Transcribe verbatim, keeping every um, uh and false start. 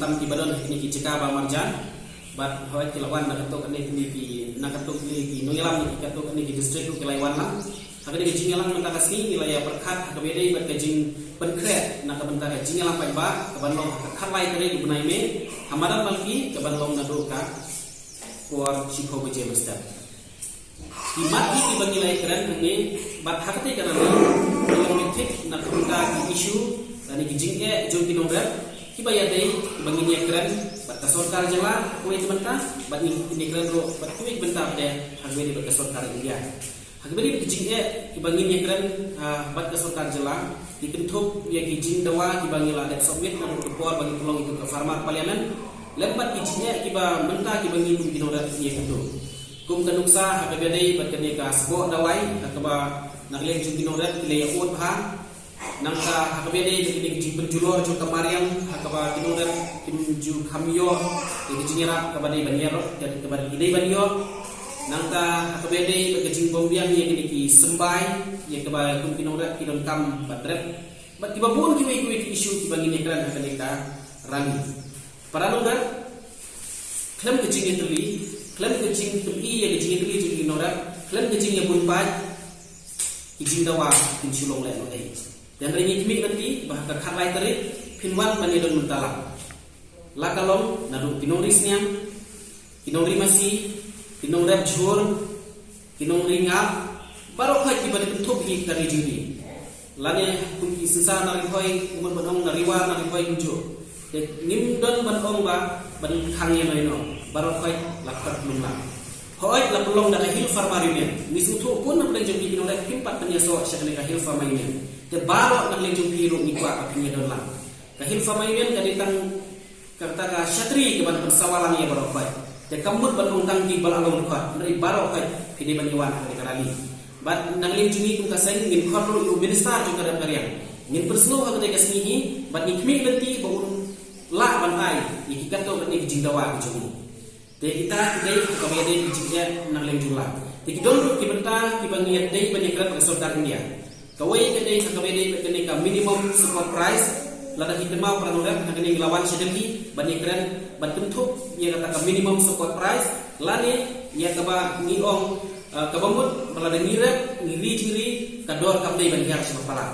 tam ki ba don ha kine ki jaka ba marjan. Bad hawai ki la wan na katto katne ki, na katto ki, ki nongïalam na katto katne ki district ruh ki la wan lang. Ha kane ka jingïalang mynta ka sngi ngi la ïa pyrkhat ha kaba ïadei bad ka jingpynkhreh na ka bynta ka jingïalang paidbah kaban long ha ka khatlai tarik u bnai May ha Madan Malki kaban long naduh ka por shiphew baje mynstep. Ki mat hi kiba ngi la ïakren hangne bad ha kata ka rally ka long mithik na ka bynta ki issue lane ki jingeh jong ki nongrep kiba ïadei kiba ngin ïakren bad ka sorkar jylla kawei ka bynta bad ngin ïakren ruh bad kawei ka bynta pat ha kaba ïadei bad ka sorkar India. Ha kaba ïadei bad ka jingeh kiba ngin ïakren, ah, bad ka sorkar jylla, ki kynthup ïa ki jingdawa kiba ngi la dep submit naduh ka por ba ngi pynlong ïa ka formal parliament, lem bad ki jingeh kiba mynta kiba ngi kum ki nongrep ngi ïa kynthup. Kum ka nuksa ha kaba ïadei bad kane ka sboh dawai ha kaba na ka liang jong ki nongrep ki la ïa ud bha. Nangta ha kaba ïadei bad kine ki jingpynjulor jong ka mariang ha kaba ki nongrep kim ju kham ïoh ïa ka jingïarap kaba dei ban ïarap ïa kaba dei ban ïoh. Nangta ha kaba ïadei bad ka jingbymbiang ïa kine ki symbai ïa kaba kum ki nongrep ki donkam ban rep. Bad kiba bun kiwei kiwei ki issue kiba ngin ïakren ha kane ka rally. Para nongrep, khlem ka jingïatylli, khlem ka jingtylli ïa ka jingïatylli jong ki nongrep, khlem ka jingïabun paid, ki jingdawa kin shu long lehnohei. Te hynrei ngi khmih lynti ba ha ka khatlai tarik phin wan ban ïadon mynta lang. La ka long naduh ki nongri sniang, ki nongri masi, ki nongrep jhur, ki nongri ngap, baroh khoit kiba dei kynthup hi ka ri jong ngi. Lane kum ki synshar na Ri Bhoi, kumno ban ong, na Ri War na Ri Bhoi kumjuh. Te ngim don ban ong ba ban khang ïa no ïa no, baroh khoit la khot lum lang. Hooid, la pynlong da ka Hill Farmer Union. Ngi sngewthuh bun na pdeng jong phi ki nongrep kim pat pynïasoh sha kane ka Hill Farmer Union. Te baroh na pdeng jong phi ruh ngi kwah ba phin ïadon lang. Ka Hill Farmer Union ka dei tang kata ka shatri kaban pynsawa lang ïa baroh khoit. Te kam mut ban ong tang ki ba la long dkhot, hynrei baroh khoit phi dei ban ïa wan ha kane ka rally. Bad na ka liang jong ngi kum ka seng ngin khot ruh ïa u minister jong ka rep ka riang. Ngin pynsngew ha kata ka sngi hi bad ngi khmih lynti ba un lah ban ai ïa ki katto katne ki jingdawa ki jong ngi. Te kita ki dei ha kaba ïadei ki jingeh na ka liang jong la. Te ki don ruh ki bynta kiba ngi ïadei ban ïakren bad ka sorkar India. Kawei ka dei ha kaba ïadei bad kane ka minimum support price. Lada phi kynmaw para nongrep, ha kane ngi la wan sha Delhi ban ïakren ban kynthup ïa kata ka minimum support price lane ïa kaba ngi ong, eh, kaba mut ba lada ngi rep ngi ri jingri ka dor kam dei ban hiar sha ba palat.